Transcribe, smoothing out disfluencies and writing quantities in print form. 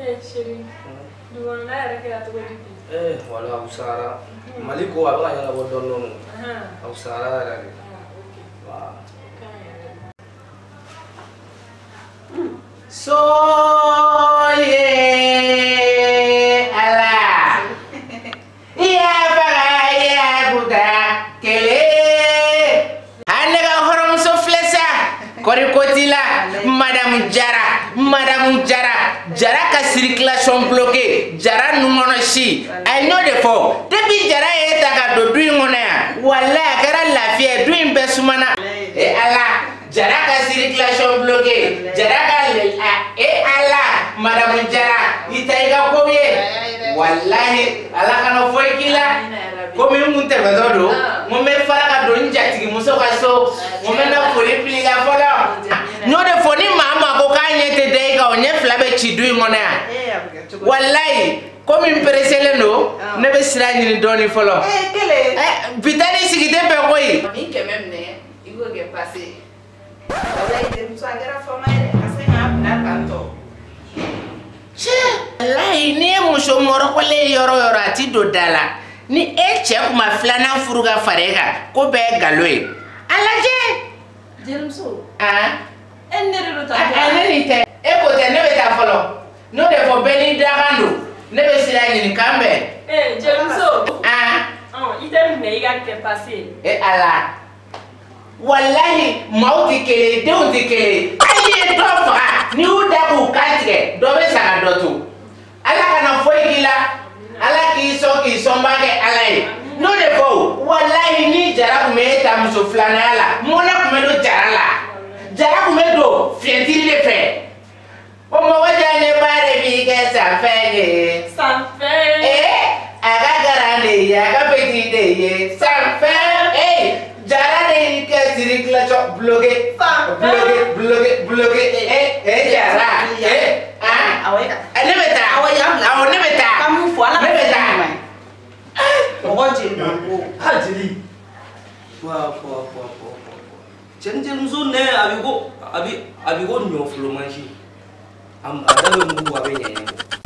Eh chérie, du kɔnɔna yɛrɛ kɛra cogo di bi? Eh wala a wusayara. Mali ko a bɛ ka ɲɛnabɔ dɔɔni dɔɔni. A wusayara yɛrɛ de. Ah, ok. Soye ala ya faga ya buta kele ane ka hɔrɔnmuso filɛ sa kɔri ko t'i la Madame Jara Madame Jara Jara ka circulation bloquée Jara nunkɔnɔ si a ye n'o de fɔ depuis Jara ye ta ka don du in kɔnɔ yan walayi a kɛra lafiya ye du in bɛɛ sumana e ala Jara ka circulation bloquée Jara ka e ala Madame Jara i ta i ka ko ye walahi ala kana foyi k'i la komi n kun tɛmɛtɔ don n ko n bɛ fara ka don n jatigimuso ka so n ko n bɛ na foli fili la fɔlɔ n y'o de fɔ ni maa maa ko k'a ɲɛ tɛ da i kan o ɲɛ fila bɛ ci du in kɔnɔ yan walayi komi n pereselen don ne bɛ sira ɲini dɔɔnin fɔlɔ bi taa ni sigi tɛ bɛn koyi. Nin kɛmɛ minɛ i k'o kɛ pase walayi denmuso a kɛra faama ye dɛ ka se k'a bila tantɔ. Walayi n'i ye muso mɔrɔkɔlen yɔrɔ o yɔrɔ a ti don da la ni e cɛ kuma filanan furu ka fara e kan ko bɛɛ ye nkalon ye a lajɛ. Jelimuso. E ni ne de don tantɔ. Ne ni tɛ e ko tɛ ne bɛ taa fɔlɔ n'o de fɔ bɛɛ n'i dakan don ne bɛ sira ɲini k'an bɛn. Ee jelimuso. I tɛ minɛ i ka kɛ pase. E ala walahi maaw tɛ kelen ye denw tɛ kelen ye hali n'i ye dɔ faga n'i y'u da k'u kan tigɛ dɔ bɛ sa ka dɔ to ala kana foyi k'i la ala k'i sɔn k'i sɔnba kɛ ala ye n'o de fɔ o walahi ni Jara tun bɛ e ta muso filananya la mɔnɛ tun bɛ don Jara la Jara tun bɛ don fiyɛntiri de fɛ o mɔgɔ diyaɲɛba de b'i kɛ sanfɛ ye sanfɛ ee a ka garan de ye a ka petit de ye sanfɛ ee Jara de y'i kɛ circulation bloquée bloqué bloqué bloqué ee Jara ee Awɔ e ka ne bɛ taa Awɔ y'an bila. Awɔ ne bɛ taa Ka mun fɔ ala ne bɛ taa. Mɔgɔ jeli ko. Ha jeli. Wa wa wa wa. Cɛ ni jelimuso nɛ a bɛ ko a bɛ ko ɲɔfolo mansin. A da bɛ mugu a bɛ ɲɛɲɛ bɔ.